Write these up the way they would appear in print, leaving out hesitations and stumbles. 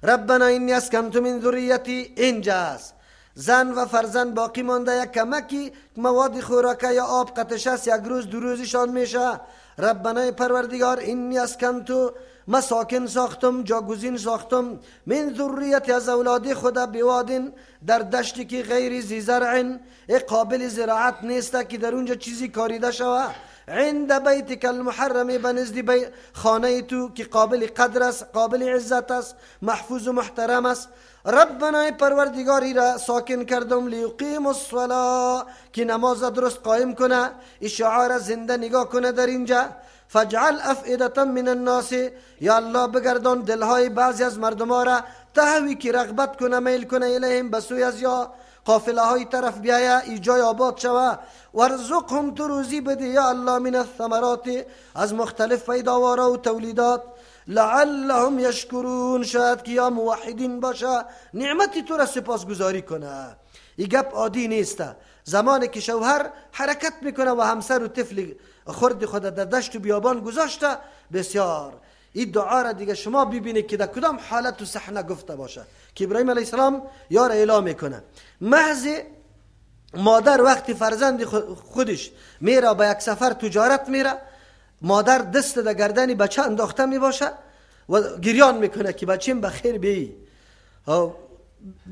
ربنا انی اسکنت من ذریتی، اینجاست زن و فرزند باقی مانده، یک کمکی مواد خوراکه یا آب قطش است، یک روز دو روزشان میشه. ربنا پروردگار انی اسکنت، مساکن ساختم، جاگزین ساختم، من ذریتی از اولاد خدا، بوادن در دشتی که غیر ذی زرع، قابل زراعت نیست که در اونجا چیزی کاریده شوه، عند بیتک المحرم، به نزد خانه تو که قابل قدر است، قابل عزت است، محفوظ و محترم است. ربنا پروردگاری را ساکن کردم، لیقیم الصلاة، که نماز درست قایم کنه، شعار زنده نگاه کنه در اینجا. فاجعل افئده من الناس، یا الله بگردان دلهای بعضی از مردم را، تهوی که رغبت کنه، میل کنه، الیهم به سوی از یا قافله های طرف بیایه، ای جای آباد شوه. وارزقهم، تو روزی بده یا الله، من الثمرات، از مختلف پیداوارا و تولیدات، لعلهم یشکرون، شاید که یا موحدین باشه، نعمتی تو را سپاسگزاری کنه. ای گپ عادی نیست. زمانی که شوهر حرکت میکنه و همسر و طفل خرد خود در دشت و بیابان گذاشته، بسیار این دعا را دیگه شما ببینید که در کدام حالت و صحنه گفته باشه که ابراهیم علیه السلام یار اعلام میکنه. محض مادر وقتی فرزند خودش میره به یک سفر تجارت میره، مادر دست در گردن بچه انداخته میباشه و گریان میکنه که بچیم بخیر بی،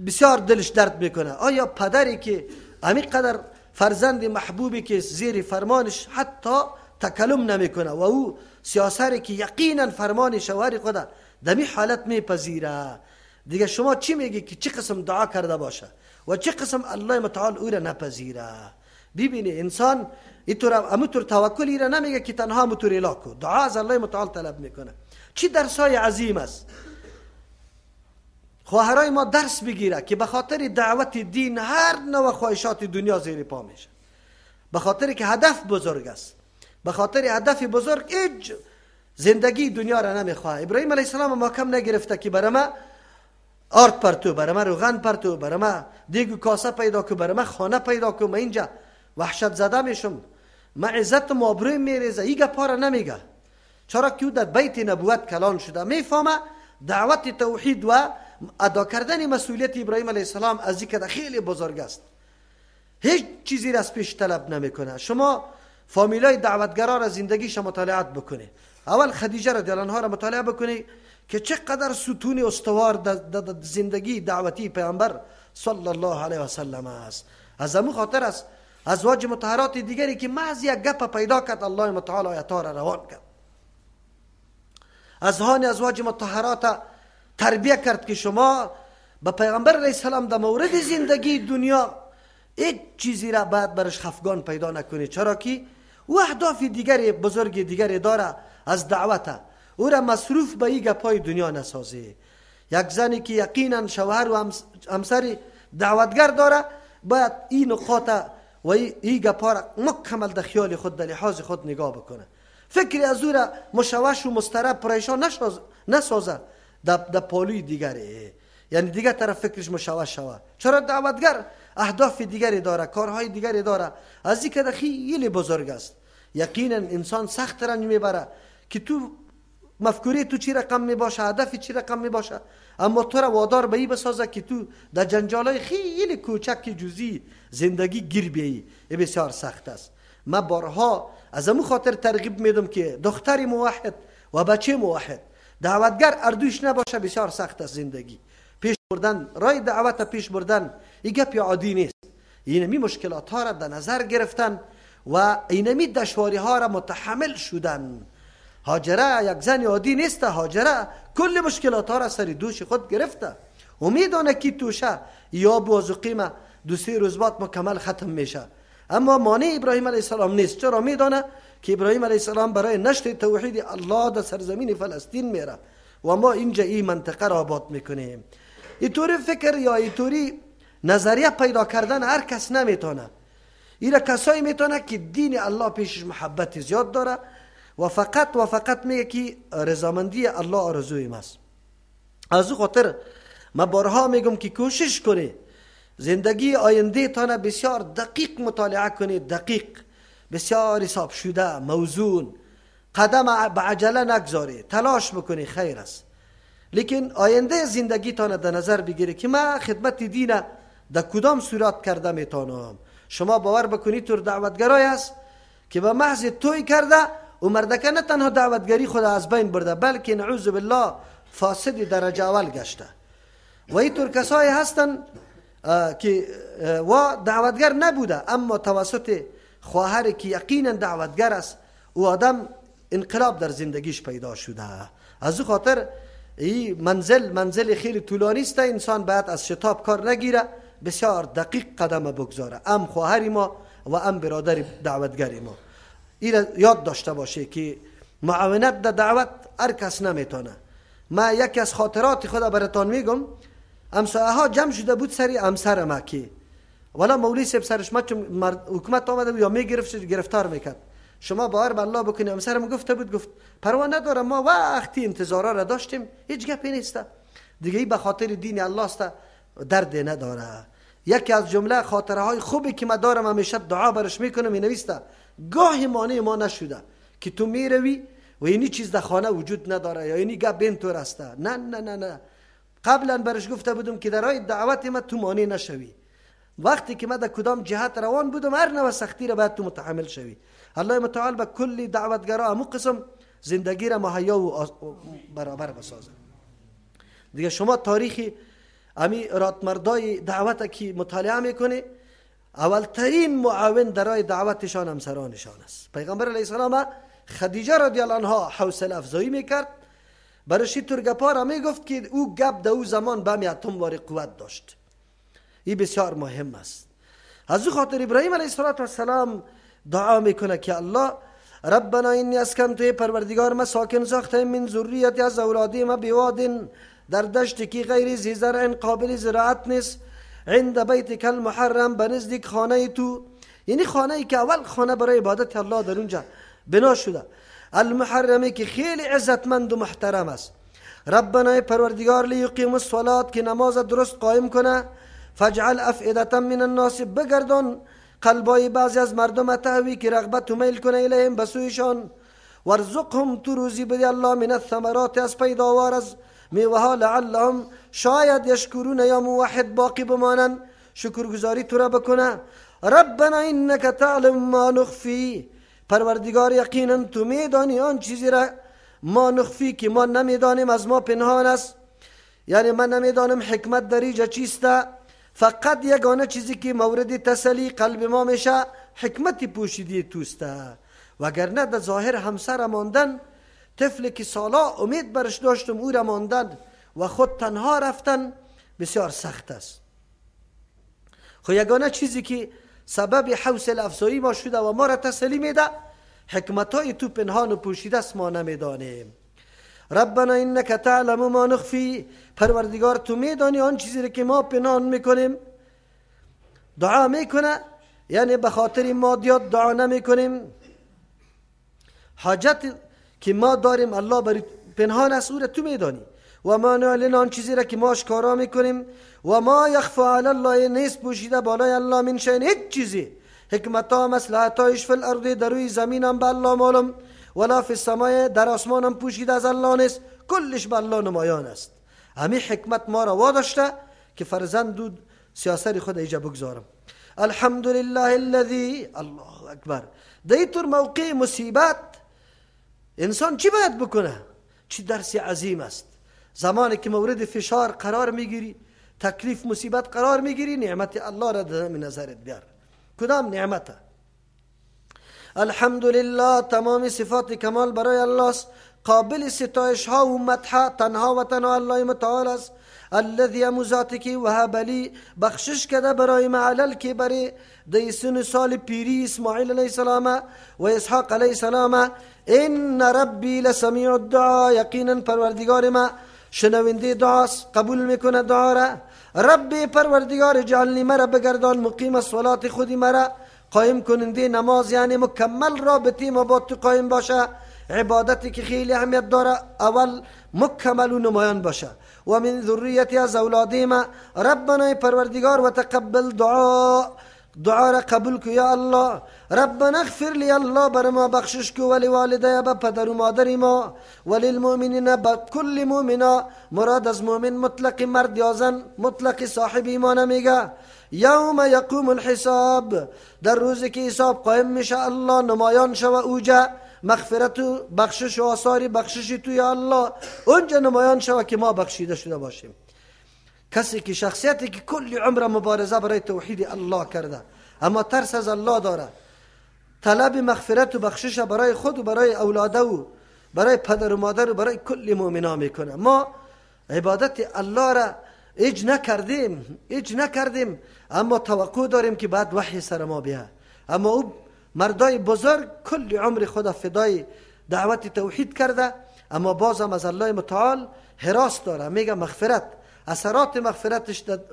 بسیار دلش درد میکنه. آیا پدری که همین قدر فرزند محبوبی که زیر فرمانش حتی تکلم نمیکنه و او سیاسری که یقینا فرمان شوهر خود دمی حالت میپذیره، دیگه شما چی میگی که چه قسم دعا کرده باشه و چه قسم الله متعال او را نپذیره؟ ببینی انسان اینطور امطور توکلی را نمیگه که تنها مطور الا کو، دعا از الله متعال طلب میکنه. چی درسای عظیم است. خواهرای ما درس بگیره که به خاطر دعوت دین هر نوع خواهشات دنیا زیر پا میشه، به خاطر که هدف بزرگ است، به خاطر هدف بزرگ هیچ زندگی دنیا را نمیخواه. ابراهیم علیه السلام ما کم نگرفته که برای ما آرد پرتو، برای ما روغن پرتو، برای ما دیگ و کاسه پیدا کو، برای ما خانه پیدا کو، ما اینجا وحشت زده میشم، ما عزت و آبروی میریزه. این گپا را نمیگه، چرا که او در بیت نبوت کلان شده، میفهمه دعوت توحید و ادا کردن مسئولیت ابراهیم علیه السلام از این خیلی بزرگ است. هیچ چیزی را از پیش طلب نمیکنه. شما فامیلای دعوتگرا را زندگیش مطالعات بکنه. اول خدیجه رضی الله عنها را مطالعه بکنه که چقدر ستون استوار در زندگی دعوتی پیامبر صلی الله علیه و سلم است. از همون خاطر است ازواج مطهرات دیگری که محض یک گپ پیدا کرد الله متعال آیت‌ها را روان کرد. از هان ازواج مطهرات تربیه کرد که شما به پیغمبر علیه السلام در مورد زندگی دنیا یک چیزی را باید برش خفگان پیدا نکنید، چرا که او اهداف دیگری بزرگ دیگری داره از دعوته، او را مصروف به این گپای دنیا نسازی. یک زنی که یقینا شوهر و همسر دعوتگر داره باید این نقاط و این گپا را مکمل در خیال خود در لحاظ خود نگاه بکنه. فکر از او را مشوش و مضطرب پریشان نسازه در پالوی دیگری، یعنی دیگر طرف فکرش مشوش شوه. چرا دعوتگر اهداف دیگری داره، کارهای دیگری داره، از این که خیلی بزرگ است. یقینا انسان سخت رنج میبره که تو مفکوره تو چی رقم میباشه، هدف چی رقم میباشه، اما تو را وادار به این بسازه که تو در جنجالای خیلی کوچک جزئی زندگی گیر بیایی. این بسیار سخت است. من بارها از امو خاطر ترغیب میدم که دختر موحد و بچه موحد دعوتگر اردوش نباشه، بسیار سخت است زندگی پیش بردن، رای دعوت پیش بردن این گپ عادی نیست. اینمی مشکلات ها را در نظر گرفتن و اینمی دشواری ها را متحمل شدن. هاجره یک زن عادی نیست، هاجره کل مشکلات ها را سر دوش خود گرفته و میدانه که توشه یا باز قیمه دو سه روز بعد مکمل ختم میشه، اما مانع ابراهیم علیه السلام نیست. چرا؟ میدانه که ابراهیم علیه السلام برای نشر توحید الله در سرزمین فلسطین میره و ما اینجا این منطقه را آباد میکنیم. اینطوری فکر یا اینطوری نظریه پیدا کردن هر کس نمیتونه. اینا کسایی میتونه که دین الله پیشش محبت زیاد داره و فقط و فقط میگه که رضامندی الله آرزوی ماست. از او خاطر ما بارها میگم که کوشش کنی زندگی آینده تانه بسیار دقیق مطالعه کنی، دقیق، بسیار حساب شده، موزون، قدم به عجله نگذاری، تلاش بکنی خیر است. لیکن آینده زندگی تانه در نظر بگیره که ما خدمت دین در کدام صورت کرده میتونم. شما باور بکنید تور دعوتگرای است که به محض توی کرده و مردکه نه تنها دعوتگری خود از بین برده، بلکه نعوذ بالله فاسد درجه اول گشته. و اینطور کسایی هستن که و دعوتگر نبوده، اما توسط خواهر که یقینا دعوتگر است او آدم انقلاب در زندگیش پیدا شده. از او خاطر این منزل خیلی طولانی است، انسان باید از شتاب کار نگیره، بسیار دقیق قدم بگذاره، ام خواهر ما و ام برادر دعوتگر ما. این یاد داشته باشه که معاونت در دعوت هر کس نمیتونه. ما یکی از خاطرات خدا براتان میگم، همسایه ها جمع شده بود سری همسر ما که والا مولوی صاحب سرش ما چون حکومت آمده بود یا میگرفت گرفتار میکرد. شما باور به الله بکنی همسرم گفته بود، گفت پروا ندارم، ما وقتی انتظارا را داشتیم هیچ گپی نیست دیگه، ای به خاطر دین الله است درد نداره. یکی از جمله خاطره های خوبی که ما دارم همیشه دعا برش میکنم اینویسته گاهی مانع ما نشده که تو میروی و اینی چیز در خانه وجود نداره یا اینی گپ اینطور است. نه نه نه نه، قبلا برش گفته بودم که در راه دعوت ما تو مانع نشوی. وقتی که ما در کدام جهت روان بودم هر نوع سختی را باید تو متحمل شوی. الله متعال به کل دعوتگرا همو قسم زندگی را مهیا و برابر بسازه. دیگه شما تاریخ امی راتمردای دعوت که مطالعه میکنه، اولترین معاون در راه دعوتشان همسرانشان است. پیغمبر علیه السلام خدیجه رضی الله عنها حوصله افزایی میکرد، برش طور گپا را میگفت که او گپ در او زمان به اتم وار قوت داشت. این بسیار مهم است. از او خاطر ابراهیم علیه السلام دعا میکنه که الله ربنا انی اسکنت، پروردگار ما ساکن ساخته من ذریتی از اولادی ما بواد در دشت که غیر ذی زرع قابل زراعت نیست، عند بیتک المحرم به نزدیک خانه تو، یعنی خانه ای که اول خانه برای عبادت الله در اونجا بنا شده، المحرمی که خیلی عزتمند و محترم است. ربنا پروردگار لیقیم الصلاة که نماز درست قایم کنه، فاجعل افئده من الناس بگردان قلبای بعضی از مردم تهوی که رغبت و میل کنه الیهم به سویشان، وارزقهم تو روزی بدی الله من الثمرات از پیداوار از میوه، لعلهم شاید یشکرون یا موحد باقی بمانند، شکرگزاری تو را بکنه. ربنا انک تعلم ما نخفی، پروردگار یقینا تو میدانی آن چیزی را ما نخفی که ما نمیدانیم، از ما پنهان است، یعنی من نمیدانم حکمت در اینجا چیست. فقط یگانه چیزی که مورد تسلی قلب ما میشه حکمت پوشیدی توست، وگرنه در ظاهر همسر ماندن، طفلی که سالا امید برش داشتم او را ماندن و خود تنها رفتن بسیار سخت است. خو یگانه چیزی که سبب حوصله افزایی ما شده و ما را تسلی میده حکمت های تو پنهان و پوشیده است، ما نمیدانیم. ربنا انک تعلم ما نخفی، پروردگار تو میدانی آن چیزی که ما پنهان میکنیم. دعا میکنه یعنی به خاطر مادیات دعا نمیکنیم، حاجت که ما داریم الله بر پنهان است او را تو میدانی. و ما نعلن آن چیزی را که ما اشکارا میکنیم، و ما یخفى علی الله نیست پوشیده بالای الله من شیء هیچ چیزی، حکمت ها مصلحتایش فی الارض در روی زمین هم به الله معلوم، ولا فی السماء در آسمان هم پوشیده از الله نیست، کلش به الله نمایان است. همین حکمت ما را واداشته که فرزند و سیاست خود ایجا بگذارم. الحمدلله الذی، الله اکبر. در اینطور موقع مصیبت انسان چی باید بکنه؟ چی درس عظیم است. زمانی که مورد فشار قرار میگیری، تکلیف مصیبت قرار میگیری، نعمت الله را در نظرت بیار. کدام نعمت؟ الحمدلله تمام صفات کمال برای الله است، قابل ستایش ها و مدح تنها و تنها الله متعال است. الذی امو که وهب لی بخشش کرده برای ما علل که برای دیسن سال پیری اسماعیل علیه السلام و اسحاق علیه السلام. ان ربی لسمیع الدعا، یقینا پروردگار ما شنونده دعاست، قبول میکنه دعا را. ربی پروردگار اجعلنی مرا بگردان مقیم الصلاة خودی مرا قایم کننده نماز، یعنی مکمل رابطه ما با تو قایم باشه، عبادتی که خیلی اهمیت داره اول مکمل و نمایان باشه. و من ذریتی از اولادی ما. ربنا پروردگار و تقبل دعا، دعا را قبول کو یا الله. ربنا اغفر لی الله بر ما بخشش کو، ولی والدی به پدر و مادر ما، وللمؤمنین به کل مؤمنا. مراد از مؤمن مطلق مرد یا زن، مطلق صاحب ایمان میگه. یوم یقوم الحساب، در روزی که حساب قایم میشه الله نمایان شوه اوجا مغفرت و بخشش و آثار بخشش تو یا الله اونجا نمایان شوه که ما بخشیده شده باشیم. کسی که شخصیتی که کل عمر مبارزه برای توحید الله کرده اما ترس از الله داره، طلب مغفرت و بخشش برای خود و برای اولاده و برای پدر و مادر و برای کل مؤمنا میکنه. ما عبادت الله را ایج نکردیم، اما توقع داریم که بعد وحی سر ما بیه. اما او مردای بزرگ کل عمر خود فدای دعوت توحید کرده، اما بازم از الله متعال هراس داره، میگه مغفرت، اثرات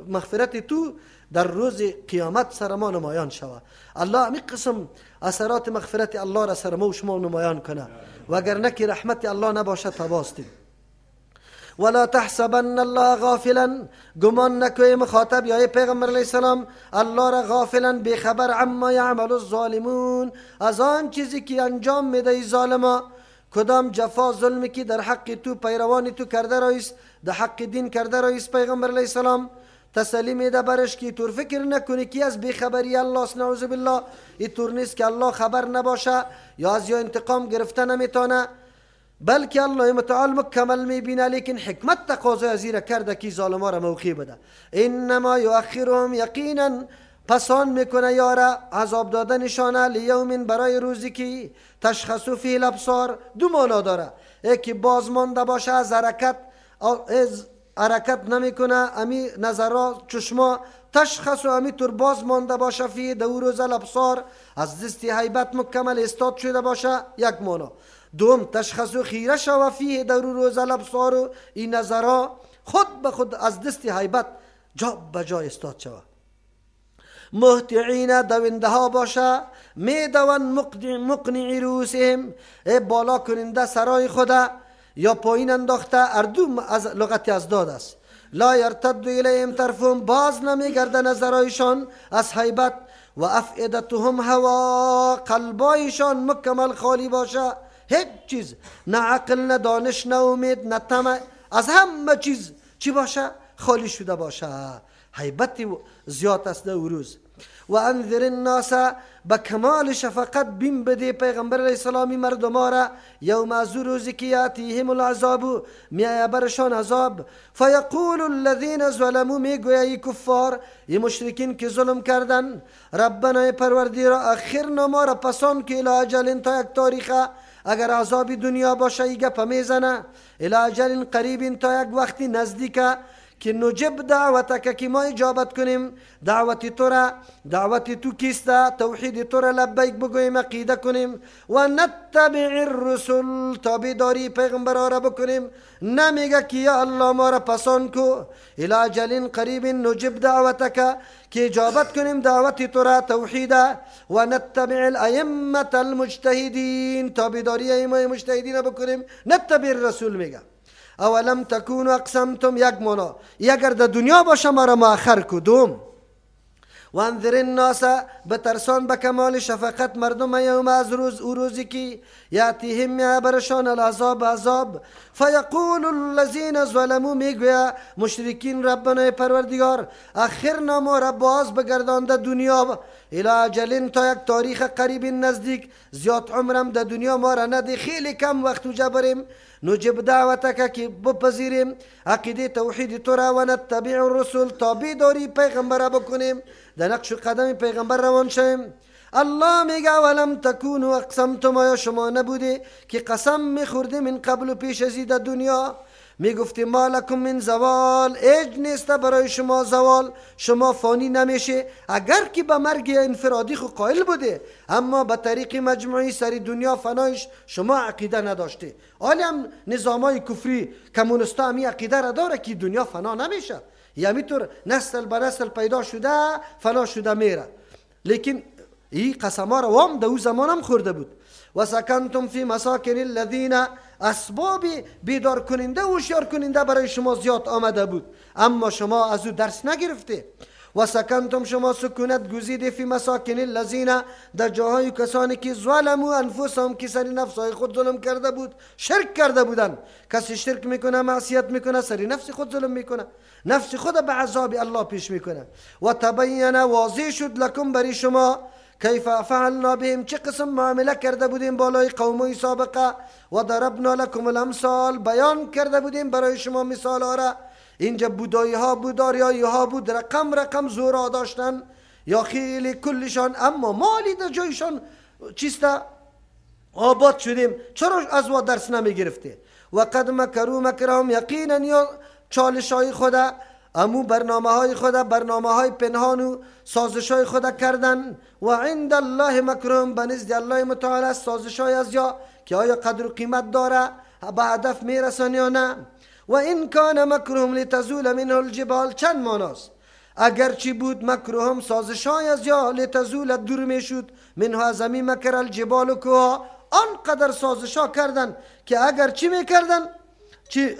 مغفرت تو در روز قیامت سر ما نمایان شوه. الله همی قسم اثرات مغفرت الله را سر ما و شما نمایان کنه، وگرنه که رحمت الله نباشد تباستیم. ولا تحسبن الله غافلا، گمان نکوی مخاطب یا پیغمبر علیه السلام الله را غافلا بیخبر عما یعمل الظالمون، از آن چیزی که انجام میده ظالما، کدام جفا ظلمی که در حق تو پیروان تو کرده رئیس، در حق دین کرده رئیس. پیغمبر علیه السلام تسلی میده برش که طور فکر نکنی که از بیخبری الله است، نعوذ بالله، این طور نیست که الله خبر نباشه یا از یا انتقام گرفته نمیتونه، بلکه الله متعال مکمل میبینه، لیکن حکمت تقاضای از را کرده که ظالما را موقع بده. انما یؤخرهم یقینا، پسان میکنه یاره عذاب دادنشانه، لیوم برای روزی که تشخص فیه الابصار. دو معنا داره، یکی باز مانده باشه از حرکت، از حرکت نمیکنه امی نظرها چشما، تشخص و امی طور باز مانده باشه فیه دو روز الابصار، از دست هیبت مکمل استاد شده باشه، یک معنا. دوم تشخص و خیره شوه فیه دو روز الابصار، این نظرها خود به خود از دست هیبت جا به جای استاد شوه. مهطعین دونده ها باشه، میدون مقنعی رؤوسهم، بالا کننده سرای خدا یا پایین انداخته، اردو از لغت ازداد است. لا یرتد الیهم طرفهم، باز نمیگرده نظرایشان از هیبت. و افئدتهم هوا، قلبایشان مکمل خالی باشه، هیچ چیز، نه عقل نه دانش نه امید نه طمع، از همه چیز چی باشه؟ خالی شده باشه. هیبت زیاد است در روز. و انذر الناس، به کمال شفقت بیم بده پیغمبر علیه السلام مردم را، یوم از روزی که یاتیهم العذاب، میایه برشان عذاب. فیقول الذین ظلموا، میگویه ای کفار، ای مشرکین که ظلم کردن، ربنا پروردگارا اخرنا، ما را پسان که الی اجل، تا یک تاریخه، اگر عذاب دنیا باشه ای گپ میزنه، الی اجل قریب، تا یک وقتی نزدیکه، که نجب دعوتک، که ما اجابت کنیم دعوت تو را، دعوت تو کیسته، توحید تو را لبیک بگوییم، عقیده کنیم، و نتبع الرسل، تابعداری پیغمبرها را بکنیم. نمیگه که یا الله ما را پسان کو، الی اجل قریب نجب دعوتک، که اجابت کنیم دعوت تو را، توحید، و نتبع الائمه المجتهدین، تابعداری ائمه مجتهدین بکنیم، نتبع الرسول میگه. اولم تکونوا اقسمتم، یک معنا اگر در دنیا باشه ما را مؤخر کو. دوم و انذر الناس، بترسان به کمال شفقت مردم، یوم از روز او روزی که یاتیهم می برشان العذاب عذاب. فیقول الذین ظلموا، میگویا مشرکین ربنا پروردگار اخرنا، ما را باز بگردانده دنیا، الی اجل، تا یک تاریخ قریب نزدیک، زیاد عمرم در دنیا ما را نده، خیلی کم وقت وجا بریم، نجب دعوتک، که بپذیریم عقیده توحید تو را، و نتبع الرسل، تابعداری پیغمبر بکنیم، در نقش قدم پیغمبر روان شویم. الله میگه ولم تکونوا اقسمتم، آیا شما نبوده که قسم میخورده من قبل و پیش از در دنیا، میگفتی ما لکم من زوال، ایج نیست برای شما زوال، شما فانی نمیشه. اگر که به مرگ انفرادی خو قائل بوده، اما به طریق مجموعی سر دنیا فنایش شما عقیده نداشته. حالی هم نظامای کفری کمونستا همی عقیده را داره که دنیا فنا نمیشه، یعنی طور نسل به نسل پیدا شده فنا شده میره. لیکن این قسم را وام در او زمان هم خورده بود. و سکنتم فی مساکن الذین، اسباب بیدار کننده و هوشیار کننده برای شما زیاد آمده بود، اما شما از او درس نگرفته. و سکنتم شما سکونت گزیده فی مساکن الذین در جاهای کسانی که ظلموا انفسهم که سری نفسهای خود ظلم کرده بود، شرک کرده بودن. کسی شرک میکنه، معصیت میکنه، سری نفس خود ظلم میکنه، نفس خود به عذاب الله پیش میکنه. و تبین واضح شد لکم بری شما کیف فعلنا بهم چه قسم معامله کرده بودیم بالای قومای سابقه. و ضربنا لکم الامثال بیان کرده بودیم برای شما مثال ها را. اینجا بودایی ها بود، آریایی ها بود، رقم رقم زورا داشتن یا خیلی کلشان، اما مالی در جایشان چیسته آباد شدیم. چرا از وا درس نمی گرفته؟ و قد مکروا مکرهم یقینا یا چالش های خدا، امو برنامه های خدا، برنامه های پنهان و سازش های خدا کردن. و عند الله مکرهم بنزد الله متعال سازش های از یا که آیا قدر و قیمت داره، به هدف میرسن یا نه. و این کان مکرهم لتزول منه الجبال چند ماناست؟ اگرچه بود مکرهم سازش های از یا لتزول دور میشد، منه از امی مکر الجبال و کوها، آنقدر سازش ها کردن که اگر چی میکردن چی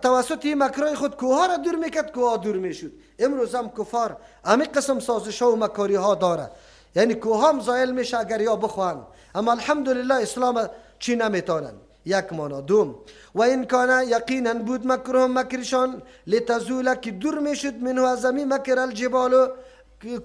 توسط مکرای خود کوها را دور میکرد، کوها دور میشد. امروز هم کفار امی قسم سازش ها و مکاری ها داره، یعنی کوها هم زایل میشه اگر یا بخوان، اما الحمدلله اسلام چی نمیتونن. یک مانا. دوم و این کان یقینا بود مکرهم مکرشان لتزول که دور میشد، منه از امی مکر الجبال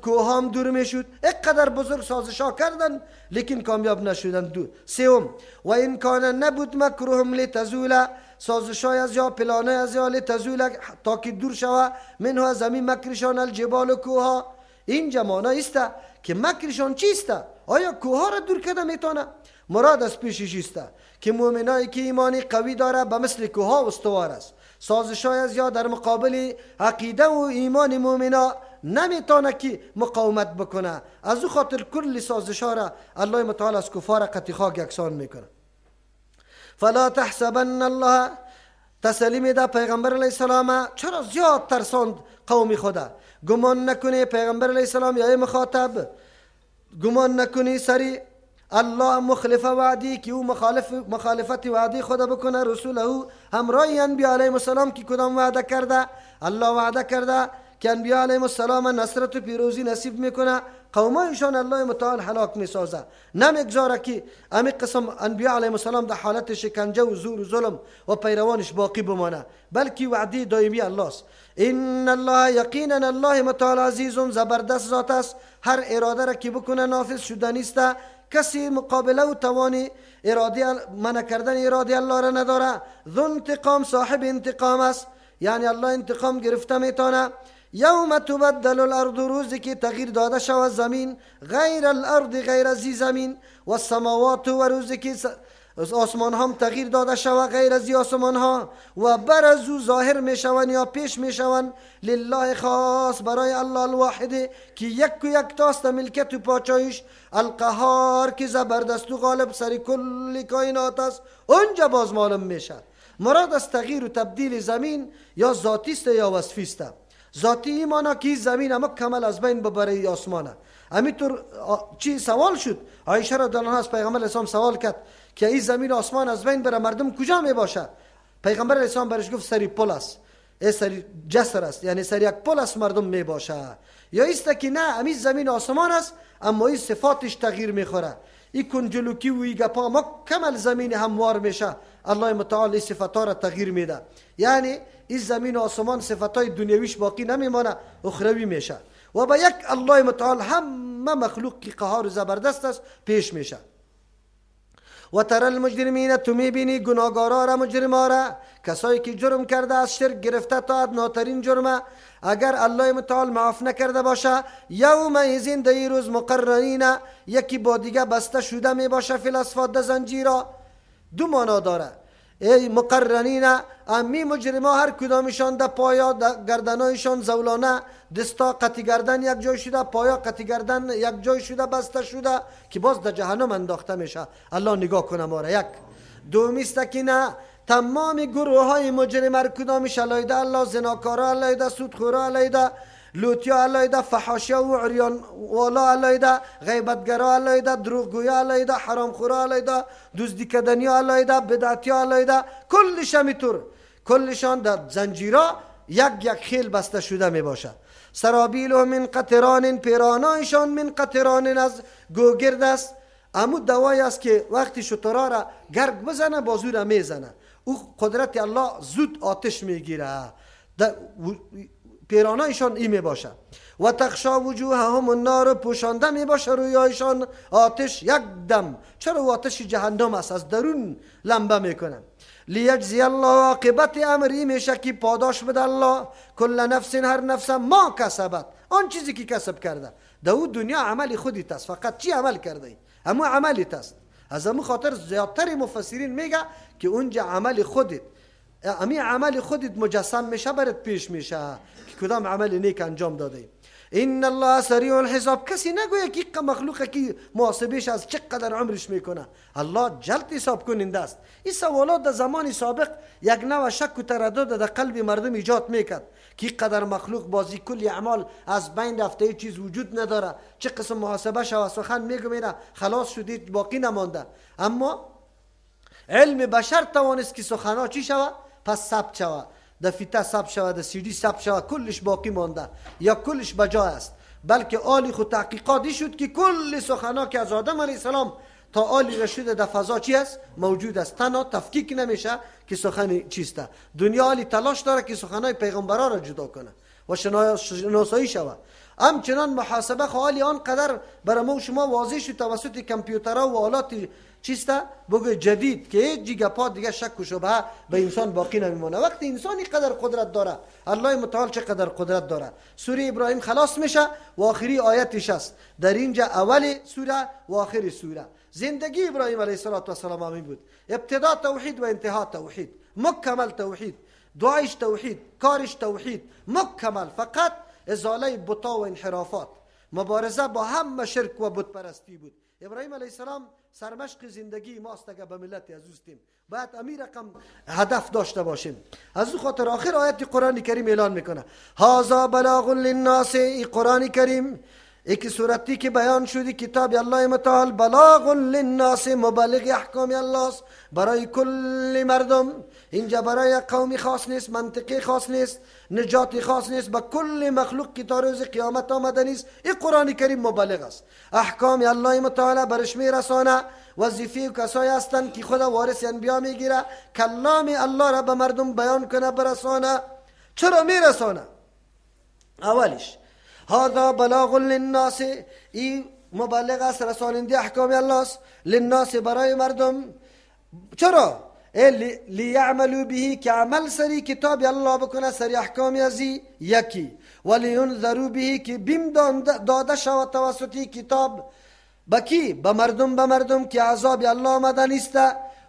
کوهام دور میشد. اقدر بزرگ سازش ها کردن لیکن کامیاب نشدن. دو سوم و این کان نبود مکرهم لتزول سازش های از یا پلانه از یا لتزول تا که دور شوه، منه از امی مکرشان الجبال کوها. اینجا مانا است که مکرشان چیست؟ آیا کوها را دور کرده میتونه؟ مراد از پیشش است که مؤمنایی که ایمانی قوی داره به مثل کوها استوار است. سازش های از یا در مقابل عقیده و ایمان مؤمنا نمیتونه که مقاومت بکنه. از او خاطر کل سازش ها را الله متعال از کفار قطعی خاک یکسان میکنه. فلا تحسبن الله تسلیم ده پیغمبر علیه السلام. چرا زیاد ترساند قوم خدا؟ گمان نکنی پیغمبر علیه السلام یا مخاطب، گمان نکنی سری الله مخلف وعدی که او مخالفت وعدی خدا بکنه. رسوله همراه انبیاء علیهم السلام که کدام وعده کرده؟ الله وعده کرده که انبیاء علیهم السلام نصرت و پیروزی نصیب میکنه، قومایشان الله متعال هلاک میسازه. نمیگذاره که امی قسم انبیاء علیهم السلام در حالت شکنجه و زور و ظلم و پیروانش باقی بمانه، بلکه وعده دائمی الله است. ان الله یقینا الله متعال عزیز زبردست ذات است، هر اراده را که بکنه نافذ شدنی است. کسی مقابله و توانی اراده منع کردن اراده الله را نداره. ذو انتقام صاحب انتقام است، یعنی الله انتقام گرفته میتونه. یوم تبدل الارض روزی که تغییر داده شود زمین، غیر الارض غیر از زمین، و السماوات و روزی که آسمان هم تغییر داده شود غیر از آسمان ها، و برزو ظاهر میشوند یا پیش میشوند لله خاص برای الله الواحد که یک و یک تاست ملکت و پاچایش، القهار که زبردست و غالب سر کل کائنات است. اونجا باز معلوم میشه مراد از تغییر و تبدیل زمین یا ذاتی است یا وصفی است. ذاتی ایمانا که زمین اما کمل از بین ببره آسمانه. همینطور چی سوال شد، عایشه رضی الله عنها از پیغمبر اسلام سوال کرد که این زمین آسمان از بین بره مردم کجا می باشه؟ پیغمبر اسلام برش گفت سری پل است، سری جسر است، یعنی سری یک پل است مردم می باشه. یا ایست که نه همین زمین آسمان است اما این صفاتش تغییر میخوره، این کنجلوکی و این گپا ما کمل زمین هموار میشه، الله متعال این صفات را تغییر میده. یعنی این زمین و آسمان صفتای دنیویش باقی نمیمانه، اخروی میشه و با یک الله متعال همه مخلوق که قهار و زبردست است پیش میشه. و تر المجرمین تو میبینی گناهگارا را، مجرما را، کسایی که جرم کرده از شرک گرفته تا ادناترین جرمه، اگر الله متعال معاف نکرده باشه، یومئذ در روز مقرنین یکی با دیگه بسته شده میباشه فی الاصفاد زنجیرا. دو معنا داره ای مقرنین، امی مجرما هر کدامشان در پایا در گردنایشان زولانه، دستا قطی گردن یک جای شده، پایا قطی گردن یک جای شده، بسته شده که باز در جهنم انداخته میشه. الله نگاه کنه ما را. یک دومی است که نه تمام گروه های مجرم هر کدامش علیده الله، زناکارا علیده، سودخورا علیده، لوتیا علیده، فحاشیا و عریان والا علیده، غیبتگرا علیده، دروغگویا علیده، حرامخورا علیده، دزدی کردنیا علیده، بدعتیا علیده، کلش همیطور، کلشان در زنجیرا یک یک خیل بسته شده می باشه. سرابیل من قطران، پیرانایشان من قطران از گوگرد است. امو دوایی است که وقتی شترا را گرگ بزنه بازو را میزنه، او قدرت الله زود آتش میگیره. پیرانایشان ای می باشه. و تخشا وجوههم النار، پوشانده می باشه رویایشان آتش یک دم. چرا؟ آتش جهنم است، از درون لمبه میکنه. لیجزی الله عاقبت امری میشه که پاداش بده الله کل نفس هر نفس ما کسبت، آن چیزی که کسب کرده. در او دنیا عمل خودت است، فقط چی عمل کرده ای همو عملت است. از همو خاطر زیادتر مفسرین میگه که اونجا عمل خودت، امی عمل خودت مجسم میشه برات پیش میشه که کدام عمل نیک انجام داده ای. ان الله سریع الحساب، کسی نگویه که مخلوق کی محاسبهش از چقدر عمرش میکنه، الله جلد حساب کننده است. این سوالات در زمان سابق یک نوع شک و تردد در قلب مردم ایجاد میکرد که قدر مخلوق بازی کل اعمال از بین رفته، چیز وجود نداره، چه قسم محاسبه شوه، سخن میگم اینا خلاص شده باقی نمانده. اما علم بشر توانست که سخنا چی شوه؟ پس ثبت شوه، در فیته ثبت شوه، در سیدی ثبت شوه، کلش باقی مانده یا کلش بجای است. بلکه آلی خود تحقیقاتی شد که کل سخنا که از آدم علیه السلام تا آلی رشده در فضا چی است؟ موجود است، تنها تفکیک نمیشه که سخن چیسته. دنیا آلی تلاش داره که سخنای پیغمبرا را جدا کنه و شناسایی شوه. همچنان محاسبه خوالی آنقدر برای ما و شما واضح شد توسط کامپیوترها و آلات چیسته بگو جدید که هیچ گپا دیگه شک و شبهه به انسان باقی نمیمونه. وقتی انسان قدر قدرت داره، الله متعال چقدر قدرت داره. سوره ابراهیم خلاص میشه و آخری آیتش است در اینجا، اول سوره و آخر سوره. زندگی ابراهیم علیه السلام همین بود، ابتدا توحید و انتها توحید، مکمل توحید، دعایش توحید، کارش توحید، مکمل، فقط ازاله بتا و انحرافات، مبارزه با همه شرک و بت پرستی بود. ابراهیم علیه السلام سرمشق زندگی ماست اگه به ملت عزیزتیم باید امیر رقم هدف داشته باشیم. از او خاطر آخر آیت قرآن کریم اعلان میکنه هذا بلاغ للناس، ای قرآن کریم ای صورتی که بیان شدی کتاب الله متعال بلاغ للناس، مبلغ احکام الله است برای کل مردم. اینجا برای قومی خاص نیست، منطقه خاص نیست، نجات خاص نیست، به کل مخلوق که تا روز قیامت آمده نیست. این قرآن کریم مبلغ است، احکام الله متعال برش میرسانه. وظیفه کسایی هستند که خدا وارث انبیا میگیره کلام الله را به مردم بیان کنه برسانه. چرا میرسانه؟ اولش هذا بلاغ للناس، ای مبلغ است، رساننده احکام الله است، للناس برای مردم. چرا؟ لیعملوا به، که عمل سری کتاب الله بکنه، سری احکام ازی یکی، ولینذروا به، که بیم داده شود توسط کتاب بکی به مردم، به مردم که عذاب الله آمده نیست.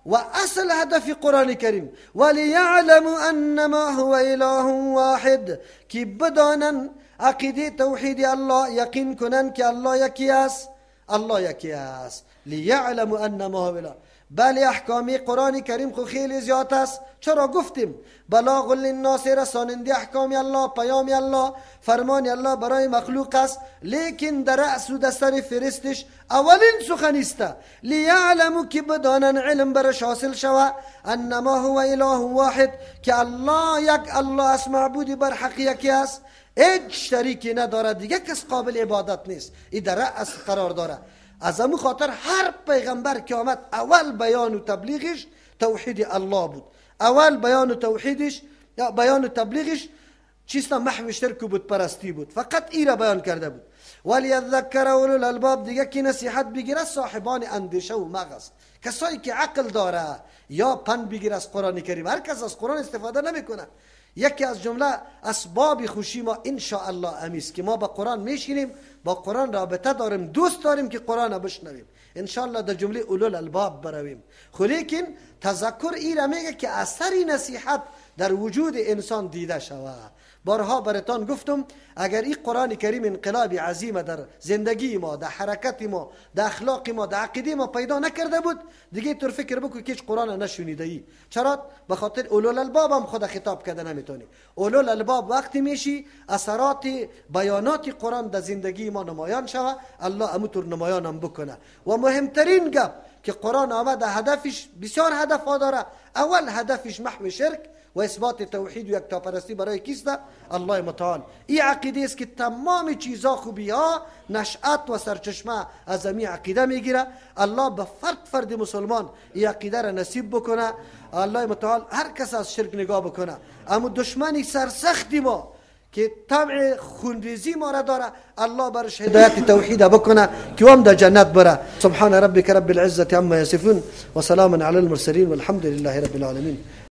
و اصل هدف قرآن کریم ولیعلموا انما هو اله واحد، که بدانن عقیده توحید الله، یقین کنن که الله یکی است، الله یکی است. لیعلموا انما هو اله. بله احکام قرآن کریم خو خیلی زیاد است. چرا گفتیم بلاغ للناس، رساننده احکام الله، پیام الله، فرمان الله برای مخلوق است، لیکن در رأس و در سر فرستش اولین سخن است لیعلموا، که بدانن علم برش حاصل شوه انما هو اله واحد، که الله یک الله است، معبودی بر حق یکی است، هیچ شریکی نداره، دیگه کس قابل عبادت نیست. این در رأس قرار داره. از همون خاطر هر پیغمبر که آمد اول بیان و تبلیغش توحید الله بود. اول بیان و توحیدش یا بیان و تبلیغش چیست؟ محو شرک و بت پرستی بود، فقط ای را بیان کرده بود. ولیذکر اولو الالباب، دیگه که نصیحت بگیره صاحبان اندیشه و مغز، کسایی که عقل داره یا پند بگیره از قرآن کریم. هر کس از قرآن استفاده نمیکنه. یکی از جمله اسباب خوشی ما ان شاء الله امیست که ما با قرآن میشینیم، با قرآن رابطه داریم، دوست داریم که قرآن بشنویم، ان شاء الله در جمله اولو الالباب برویم. خو لیکن تذکر ای را میگه که اثر نصیحت در وجود انسان دیده شود. بارها براتان گفتم اگر این قرآن کریم انقلاب عظیم در زندگی ما، در حرکت ما، در اخلاق ما، در عقیده ما پیدا نکرده بود، دیگه طور فکر بکن که هیچ قرآن نشنیده ای. چرا؟ به خاطر اولو الالباب هم خود خطاب کرده نمیتونی. اولو الالباب وقتی میشی اثرات بیانات قرآن در زندگی ما نمایان شوه، الله اموتور نمایان هم بکنه. و مهمترین گپ که قرآن آمده هدفش بسیار هدف ها داره، اول هدفش محو شرک و اثبات توحید و یکتاپرستی برای کیست؟ الله متعال. این عقیده است که تمام چیزا، خوبی ها، نشأت و سرچشمه از این عقیده میگیره. الله به فرد فرد مسلمان این عقیده را نصیب بکنه. الله متعال هر کس از شرک نگاه بکنه. اما دشمنی سرسختی ما که طمع خونریزی ما را داره، الله برش هدایت توحید بکنه که هم در جنت بره. سبحان ربک رب العزة عما یصفون و سلام علی المرسلین والحمد لله رب العالمین.